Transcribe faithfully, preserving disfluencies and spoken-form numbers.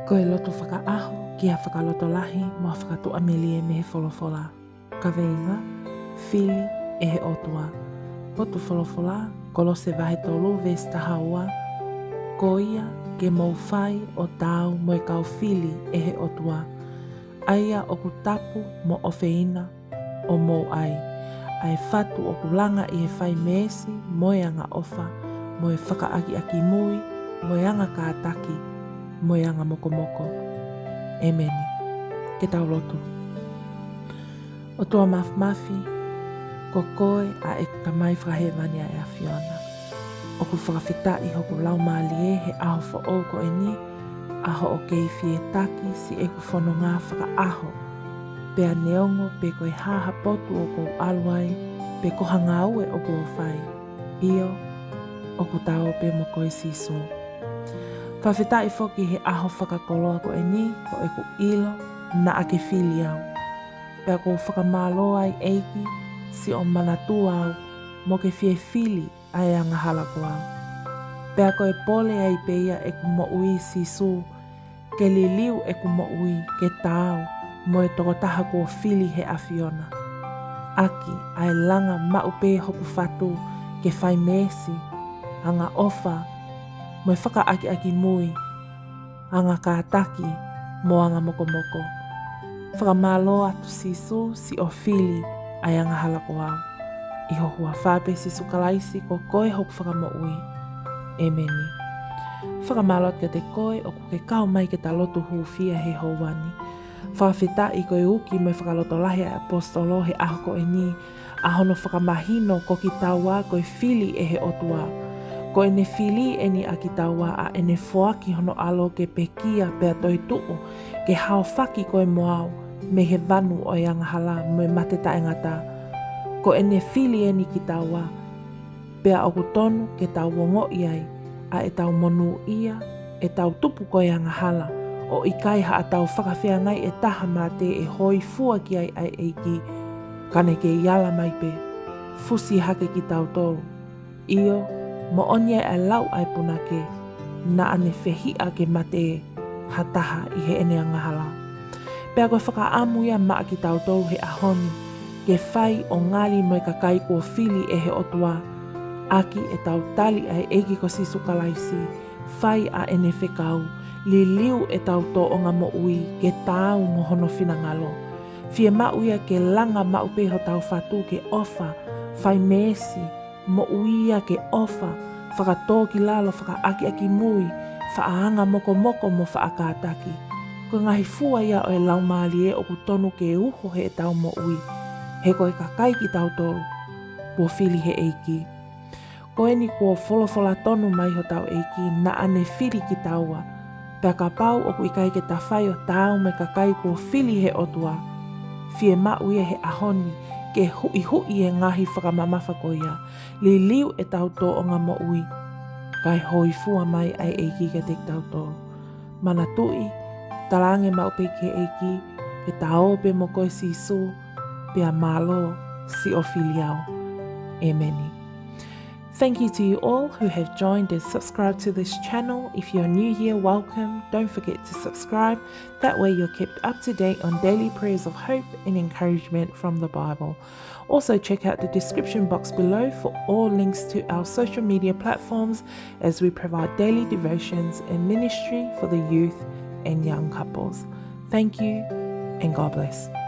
Ko e lotu fakaʻaho ki ha fakalotolahi mo ha fakatuʻamelie mei he folofola. Kaveinga: Fili ʻe he ʻOtua. Potu folofola: Kolose vahe tolu veesi taha ua. Ko ia ke mou fai ʻo taau mo e kau fili ʻe he ʻOtua, ʻa ia ʻoku tapu mo ʻofeina ʻo mou ʻai, ʻa e fatu ʻoku langa ʻi he fai meesi mo e angaʻofa, mo e fakaʻakiʻakimui, mo e anga kātaki, mo e anga mokomoko. ʻEmeni. Ke tau lotu. ʻOtua Māfimafi, ko koe ʻa ʻeku Tamai Fakahēvani ʻa e ʻAfiona. ʻOku fakafetaʻi hoku laumālie he ʻaho foʻou ko eni, ʻa hoʻo kei fie taki siʻeku fononga fakaʻaho. Pea neongo pe ko e hā ha potu ʻoku ou ʻalu ai, pe ko ha ngāue ʻoku ou fai, ʻio, ʻoku ta ō pē mo koe Sīsū. Fakafetaʻi foki he ʻaho fakakoloa ko eni, ko ʻeku ʻilo naʻa ke fili au. Pea ʻoku ou fakamālō ai ʻEiki, siʻo manatua au, mo ke fie fili ʻa e angahala ko au. Pea ko e pole ai pē ia ʻeku moʻui Sīsū, ke liliu ʻeku moʻui ke taau mo e tokotaha kuo fili he ʻAfiona, ʻaki ʻa e langa maʻu pē hoku fatu ke fai meesi, angaʻofa, mo e fakaʻakiʻakimui, anga kātaki, mo anga mokomoko. Fakamālō atu Sīsū, siʻo fili ʻa e angahala ko au. ʻI ho huafa pē Sīsū Kalaisi, ko koe hoku Fakamoʻui. ʻEmeni. Fakamālō atu kiate koe ʻoku ke kau mai ke ta lotu hūfia he houa ni. Fakafetaʻi ko e uki mo e fakalotolahi ʻa e ʻaposetolo he ʻaho ko eni, ʻa hono fakamahino ko kitaua ko e fili ʻe he ʻOtua. Ko ʻene fili eni ʻa kitaua ʻa ʻene foaki hono ʻAlo ke pekia pea toetuʻu, ke haofaki koe mo au mei he vanu ʻo e angahala mo e mate taʻengata. Ko ʻene fili eni kitaua, pea ʻoku tonu ke tau ongoʻi ai ʻa ʻetau monūʻia ʻetau tupu ko e angahala, ʻo ʻikai haʻatau fakafeangai ʻe taha mā te ʻe hōifua ki ai ʻa e ʻEiki, ka ne kei ala mai pē, fusi hake kitautolu. ʻIo, moʻoni ai ʻa e lau ʻa e punake, naʻa ne fehiʻa ke mate ha taha ʻi heʻene angahala. Pea ko e fakaʻamu ia maʻa kitautolu he ʻaho ni, ke fai ʻo ngali mo e kakai kuo fili ʻe he ʻOtua, ʻaki ʻetau tali ʻa e ʻEiki ko Sīsū Kalaisi, fai ʻa ʻene fekau, liliu ʻetau tōʻonga moʻui ke taau mo hono finangalo. Fiemaʻu ia ke langa maʻu pē hotau fatu ke ʻofa, fai meesi, moʻui ia ke ʻofa, fakatōkilalo, fakaʻakiʻakimui, faʻa anga mokomoko mo faʻa kātaki. Ko e ngaahi fua ia ʻo e Laumālie ʻoku tonu ke uho heʻetau moʻui, he ko e kakai kitautolu kuo fili he ʻEiki. Ko eni kuo folofola tonu mai hotau ʻEiki naʻa ne fili kitaua. Pea kapau ʻoku ʻikai ke ta fai ʻo taau mo e kakai kuo fili he ʻOtua, fiemaʻu ia he ʻaho ni ke huʻihuʻi e ngaahi fakamamafa ko ia, liliu ʻetau tōʻonga moʻui, kae hōifua mai ʻa e ʻEiki kiate kitautolu. Manatuʻi, talaange maʻu pē ki he ʻEiki, ke ta ō pē mo koe Sīsū, pea mālō siʻo fili au. ʻEmeni. Thank you to you all who have joined and subscribed to this channel. If you're new here, welcome. Don't forget to subscribe. That way you're kept up to date on daily prayers of hope and encouragement from the Bible. Also, check out the description box below for all links to our social media platforms as we provide daily devotions and ministry for the youth and young couples. Thank you and God bless.